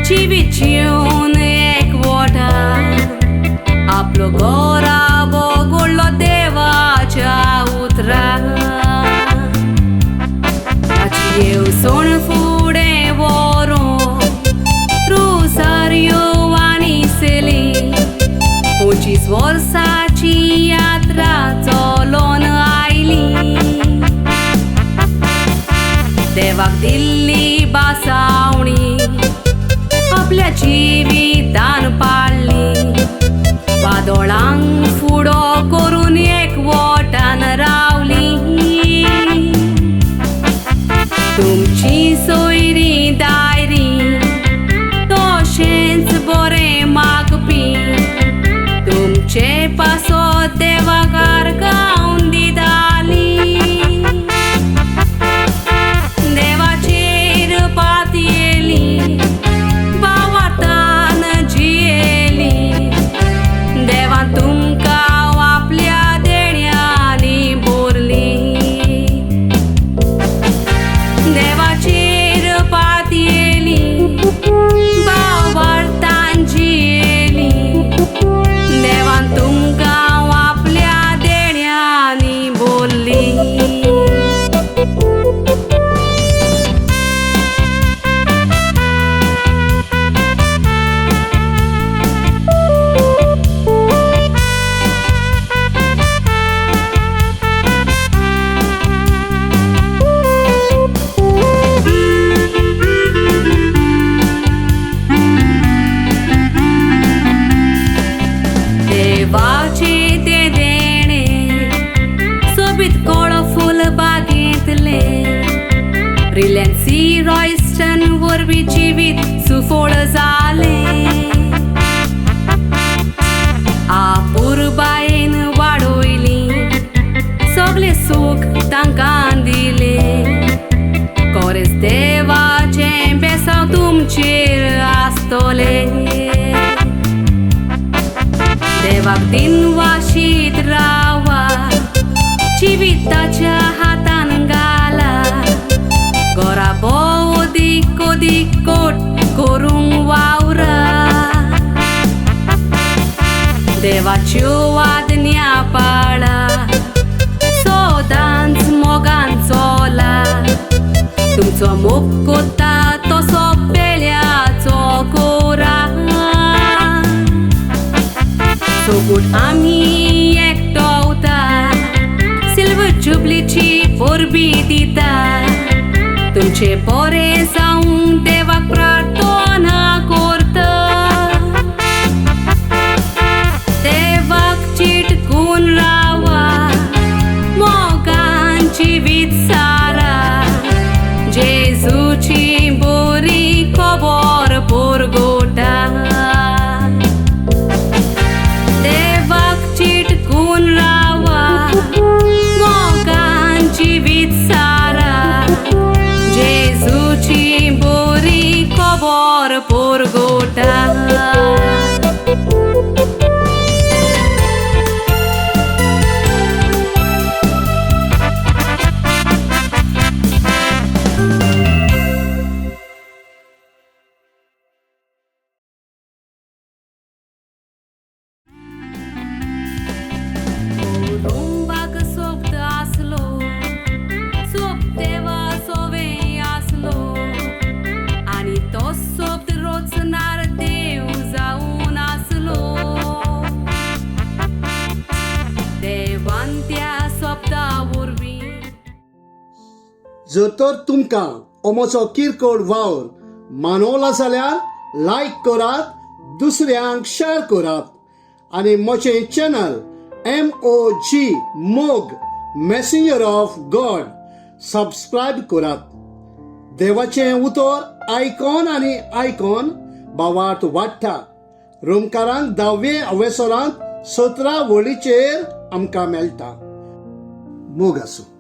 जिवीत जिवन एकवटान आपलो गोराबो घडलो देवाच्या उतरान. ताची येवजण फुडें व्हरोन रोजारियो आनी सेली 25 वर्सांची यात्रा चलोन आयली. देवाक दिल्ली बासावणी आपल्या जिवितान पाळ्ळी. वादोळांक फुडो करून एकवटान रावली. तुमची सोयरी दायरी तशेंच बरें मागपी तुमचे पासत देवाक आर्गां दिताली. देवाचेर पातयेली भावार्थान जियेली. देवान तुमकां आपल्या देण्यांनी भरली. देवाचेर पातयेली भावार्थान जियेली. देवान तुमकां आपल्या देण्यांनी भरली. देवाचे ते देणे सोबीत कोळो फूल बागेंतले रिलॅन्सी रॉयस्टन वरवीं जिवीत सुफळ जालें. आपुरबायेन वाडयली सगळें सूख तांकां दिलें. कोरेस देवाचें बेसांव तुमचेर आसतलें. देवाक दिनवाशीत रावा जिविताच्या हातान घाला. घरा भोंवती कोट करूंक वावरा. देवाच्यो आज्ञा पाळा सदांच मोगान चला. तुमचो मोग कोता तसो पेल्याचो कोरा. सोगूट आमी एकटोवता सिल्वर जुबलीची परबी दिता. तुमचे बरें जावंक देवाक प्रार्थना करता. देवाक चिटकून रावा मोगान जिवीत सारा. जेजूची बरी खबर पुरगोटा. देवाक चिटकून रावा मोगान जिवीत सारा. जेजूची बरी खबर पुरगोटा. रुंबाक सोबत आसलो सोब देवा सोवे आसलो आनी तो सोबत रोचणार देव जावन आसलो. देवान त्या सोबता वरवीं जर तर तुमकां अमोचो किरकोळ वावर मानवला जाल्यार लायक करात, दुसऱ्यांक शेअर करात आनी म्हजें चॅनल MOG मोग मेसेंजर ऑफ गॉड सबस्क्रायब करात. देवाचें उतर आयकॉन आनी आयकॉन भावार्थ वाडटा. रोमकारांक धावे अवेसरांत 17 वळीचेर आमकां मेळटा. मोग आसूं.